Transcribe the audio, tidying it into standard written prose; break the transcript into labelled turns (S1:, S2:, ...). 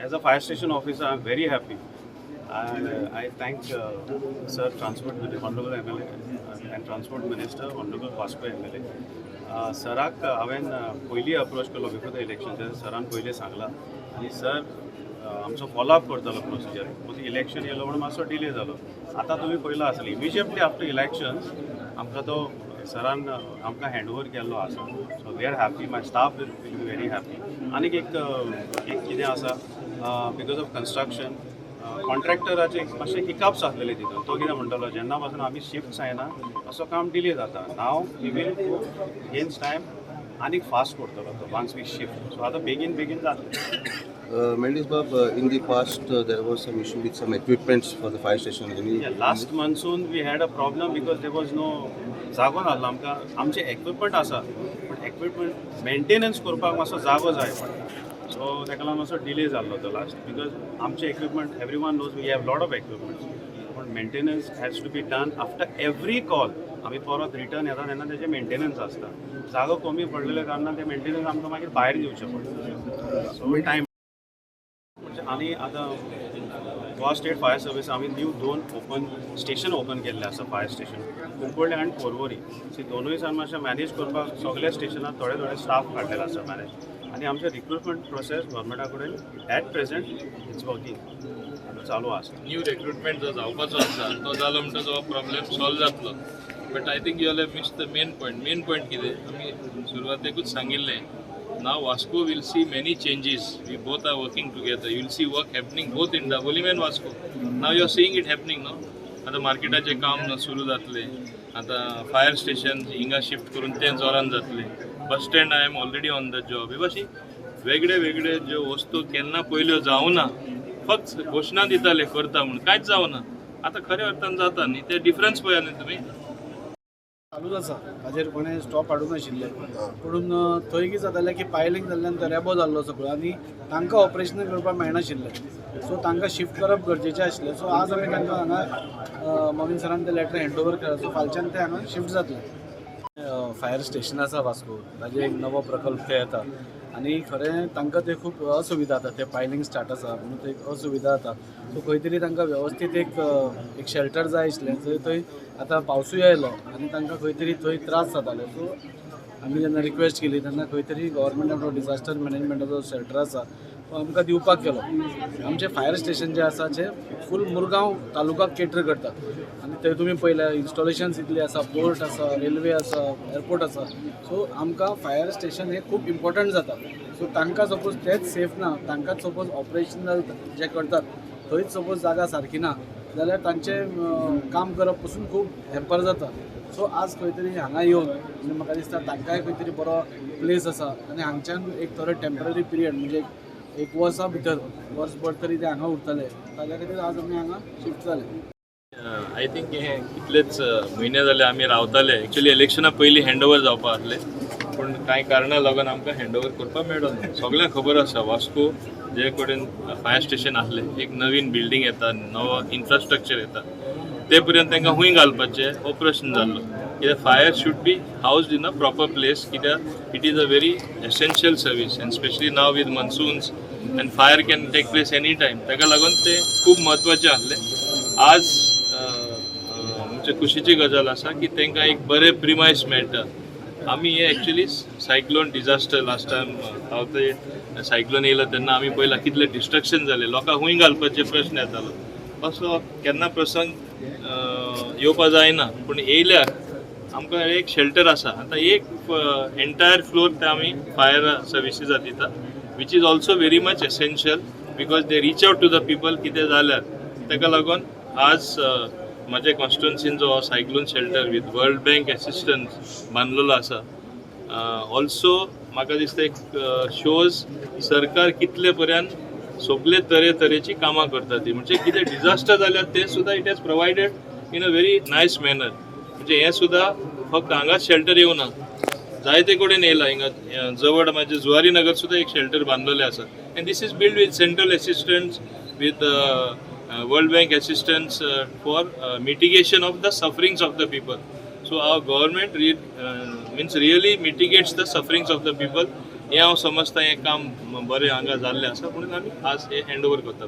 S1: As a fire station officer, I am very happy and I thank sir, Transport, Honourable MLA and Transport Minister, Honourable Vasco MLA. सराक हांवें पयलीं approach केलो before the election. सरान पयलीं सांगलां आनी sir आमचो फॉलोअप करतालो प्रोसिजर. मदीं इलेक्शन येयलो म्हणून मातसो डिले जालो. आतां तुमी पळयलां आसतलें, इमिजिएटली आफ्टर इलेक्शन्स आमकां तो सरान आमकां हँड ओवर केल्लो आसा. So we are happy, my staff will be very happy. आनीक एक एक कितें आसा, because of construction कॉन्ट्रॅक्टराचे मातशे हिकअप्स आसलेले तितून. तो कितें म्हणटालो, जेन्ना पासून आमी शिफ्ट जायना असो काम डिले जाता. Now we will gains time, आनीक फास्ट करतलो तो वन्स we shift. सो आतां बेगीन बेगीन जातलें.
S2: Mendes Bab, in the past there was some issue with some equipments for the fire station. Any
S1: Last monsoon we had a problem because there was no जागो नासलो आमकां. आमचे equipment आसा, पण एक्विपमेंट मेंटेनन्स करपाक मातसो जागो जाय पडटा. सो ताका लागून मातसो डिले जाल्लो तो लास्ट, because आमचे equipment, everyone knows we have lot of equipment, पूण maintenance has to be done after every call. आमी परत रिटर्न येता तेन्ना तेजें मेंटेनन्स आसता. जागो कमी पडलेल्या कारणान ते मेंटेनन्स आमकां मागीर भायर दिवचें पडटा. सो टायम म्हणजे आनी आतां गोवा स्टेट फायर सर्वीस आमी न्यू दोन ओपन स्टेशन ओपन केल्ले आसा, फायर स्टेशन कुंकळ्ळे आनी पोरवरी. सो दोनूय सान मातशें मॅनेज करपाक सगल्या स्टेशनार थोडे थोडे स्टाफ काडलेले आसा मॅनेज. आनी आमचें रिक्रुटमेंट प्रोसेस गव्हर्मेंटा कडेन एट प्रेझेंट it's working, चालू आसा.
S3: न्यू रिक्रुटमेंट जो जावपाचो आसा तो जालो म्हणटा तो प्रॉब्लेम सॉल्व जातलो. But I think you all have missed the main point. Main point कितें, आमी सुरवातेकूच सांगिल्लें. Now Vasco will see many changes. We both are working together. You will see work happening both in Dabolim and Vasco. Now you are seeing it happening, no? आतां मार्केटाचें काम सुरू जातलें. आतां fire station हिंगा shift करून तें जोरान जातलें. Bus stand, I am already on the job. हे भाशेन वेगळे वेगळे ज्यो वस्तू केन्ना पयल्यो जावना, फक्त घोशणा दिताले करता म्हणून, कांयच जावना. आतां खऱ्या अर्थान जाता न्ही ते डिफरन्स पळया न्ही तुमी.
S4: चालूच आसा, ताजेर कोणें स्टॉप हाडूंक नाशिल्लें. पूण थंय कितें जातालें की पायलिंग जाल्ल्यान तो रेबो जाल्लो सगळो आनी तांकां ऑपरेशन करपाक मेळनाशिल्लें. सो तांकां शिफ्ट करप गरजेचें आशिल्लें. सो आज आमी तांकां हांगा मोमीन सरान ते लेटर हँड ओवर केला. सो फालच्यान ते हांगा शिफ्ट जातले. फायर स्टेशन आसा वास्को, ताजेर एक नवो प्रकल्प ते येता आनी खरें तांकां ते खूब असुविधा जाता. ते पायलिंग स्टार्ट आसा म्हणून ते एक असुविधा जाता. सो खंय तरी तांकां वेवस्थीत एक एक शेल्टर जाय आशिल्लें, जंय थंय आतां पावसूय आयलो आनी तांकां खंय तरी थंय त्रास जाताले. सो आमी जेन्ना रिक्वेस्ट केली तेन्ना खंय तरी गव्हर्मेंटान डिजास्टर मॅनेजमेंटाचो शेल्टर आसा तो आमकां दिवपाक केलो. आमचें फायर स्टेशन जें आसा जें फूल मुरगांव तालुकाक केटर करता आनी थंय तुमी पळयल्यार इन्स्टॉलेशन्स इतली आसा, पोर्ट आसा, रेल्वे आसा, एअरपोर्ट आसा. सो आमकां फायर स्टेशन हें खूब इम्पॉर्टंट जाता. सो तांकां सपोज तेच सेफ ना, तांकां सपोज ऑपरेशनल जे करतात थंयच सपोज जागा सारकी ना जाल्यार तांचें काम करप पसून खूब हॅम्पर जाता. सो आज खंय तरी हांगा येवन म्हणजे म्हाका दिसता तांकांय खंय तरी बरो प्लेस आसा आनी हांगच्यान एक थोडो टेम्पररी पिरियड, म्हणजे एक वर्सा भितर वर्सभर तरी ते हांगा उरतले. ताज्या खातीर आज आमी हांगा शिफ्ट जाले.
S3: I think हे कितलेच म्हयने जाले आमी रावताले. एक्चुअली इलेक्शना पयलीं हँड ओवर जावपा आसलें, पूण कांय कारणां लागून आमकां हँड ओवर करपाक मेळना. सगळ्यांक खबर आसा, वास्को जे कडेन फायर स्टेशन आसलें, एक नवीन बिल्डींग येता, नवो इन्फ्रास्ट्रक्चर येता, ते पर्यंत तांकां खूंय घालपाचें हो प्रश्न जाल्लो. कित्याक fire should be housed in a proper place, कित्याक it is a very essential service and specially now with monsoons and fire can take place any time. ताका लागून ते खूब म्हत्वाचें आसलें. आज आमच्या खुशीची गजाल आसा की तांकां एक बरें प्रिमायस मेळटा. आमी हे actually cyclone disaster, last time ते सायक्लोन येयलो तेन्ना आमी पळयलां कितलें डिस्ट्रक्शन जालें, लोकांक खूंय घालपाचे प्रश्न येतालो. असो केन्ना प्रसंग येवपा जायना, पूण येयल्यार आमकां एक शेल्टर आसा. आतां एक एंटायर फ्लोर ते आमी फायर सर्विसीसा दिता, which is also very much essential because they reach out to the people कितें जाल्यार. ताका लागून आज म्हज्या कॉन्स्टिट्युन्सीन जो cyclone shelter with World Bank assistance बांदलेलो आसा, ऑल्सो म्हाका दिसता एक शोज सरकार कितले पर्यंत सगळे तरे तरेची कामां करता ती. म्हणजे कितें डिझास्टर जाल्यार ते सुद्दां it has provided in a very nice manner. म्हणजे हें सुद्दां फक्त हांगाच शेल्टर येवना, जायते कडेन येयला. हिंगा जवळ म्हाजे जुवारी नगर सुद्दां एक शेल्टर बांदलेलें आसा and this is build with central assistance, with World Bank assistance for mitigation of the sufferings of the people. So our government means really mitigates the sufferings of the people. हें हांव समजता, हें काम बरें हांगा जाल्लें आसा म्हणून आमी आज हें हँड ओवर करतात.